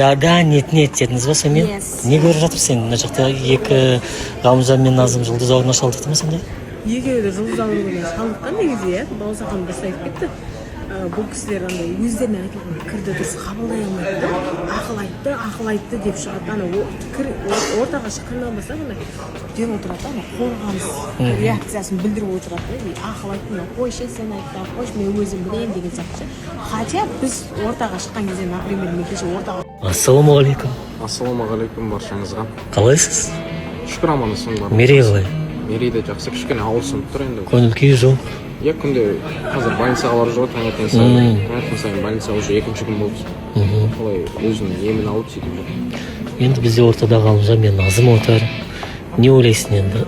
Да, нет, нет дедіңіз ба сонымен? Yes. Не көріп жатырсың сен мына жақта? Екі Ғалымжан мен Назым жұлдыз ауруына шалдықты ма сонда? Екеуі де жұлдыз ауруына шалдыққан негізі, иә. Балауса ханым дұрыс айтып кетті. Бұл кісілер андай өздеріне айтылған пікірді дұрыс қабылдай алмайды да. Ақыл айтты, ақыл айтты деп шығады. Ана пікір ортаға шыққаннан бастап андай деп отырады да, ана қорғаныс реакциясын білдіріп отырады да. И ақыл айтты, мынау қойшы, сен айтпа, қойшы, мен өзім білемін деген сияқты ше. Хотя біз ортаға шыққан кезде, например, мен кеше ортаға Ассалаумағалейкум! Ассалаумағалейкум баршаңызға! Қалайсыз? Шүкір, аман есен бар. Мерей қалай? Мерей де жақсы, кішкене ауырсынып тұр енді. Көңіл күйі жоқ? Иә, күнде қазір больницаға барып жүр ғой таңертең сайын, таңертең сайын больница, уже екінші күн болды. Солай өзінің емін алып, сөйтіп жүр. Енді бізде ортада Ғалымжан мен Назым отыр. Не ойлайсың енді?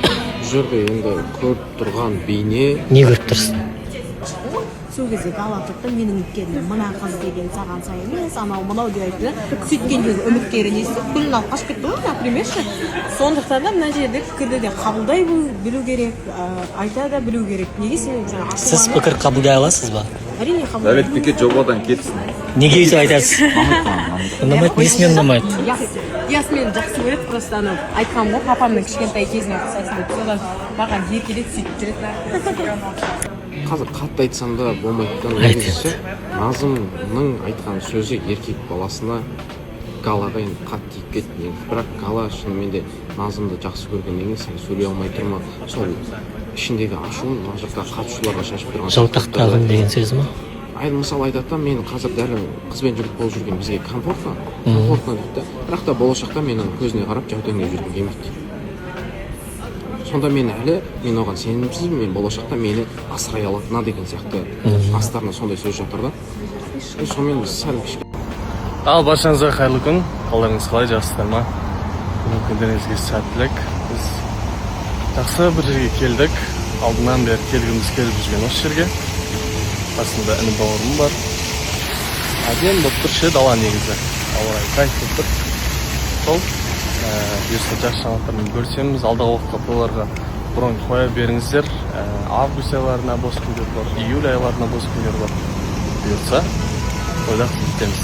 Бұл жерде енді көріп тұрған бейне Не көріп тұрсың? Сол кезде Гала тұрды да, менің үміткерім мына қыз деген, саған сай емес, анау мынау деп айтты да. Сөйткендегі үміткері не істеді? Гүлін алып қашып кетті ғой, например, ше. Сондықтан да мына жерде пікірді де қабылдай білу керек, айта да білу керек. Неге сен жаңағы Сіз ашуланып- пікір қабылдай аласыз ба? Әрине, қабылдаймын. Дәулет Бике жобадан кетсін. Неге өйтіп айтасыз? Ұнамайды? Несімен ұнамайды? Яс мені жақсы көреді, просто анау айтқанмын ғой, папамның кішкентай кезіне ұқсайсың деп, содан маған еркелетіп, сөйтіп жүреді. Қазір қатты айтсам да болмайды да. Айт. Негізі ше, Назымның айтқан сөзі еркек баласына, Галаға енді қатты тиіп кетті негізі. Бірақ Гала шынымен де Назымды жақсы көргеннен кейін сәл сөйлей алмай тұр ма, сол ішіндегі ашуын мына жақта қатысушыларға шашып тұрған. Жалтақтағым деген сөзі ма? Ай, мысалы, айтады да, мен қазір дәл қыз бен жігіт болып жүрген бізге комфортно, комфортно дейді да, бірақ та болашақта мен оның көзіне қарап жәутеңдеп жүргім келмейді дейді. Сонда мен әлі, мен оған сенімсізбін, мен болашақта мені асырай алатынына деген сияқты астарында сондай сөз жатыр да. И сонымен біз сәл кішкене Ал баршаңызға қайырлы күн! Қалдарыңыз қалай, жақсыздар ма? Бүгінгі күндеріңізге сәттілік! Біз жақсы бір жерге келдік, алдынан бері келгіміз келіп жүрген осы жерге. Қасымда іні бауырым бар. Әдемі болып тұр ше дала негізі, ауа райы кайф болып тұр. Сол бұйырса, жақсы жаңалықтармен бөлісеміз. Алдағы уақытқа тойларға бронь қоя беріңіздер. Август айларына бос күндер бар, июль айларына бос күндер бар. Бұйыртса, тойда қызметеміз.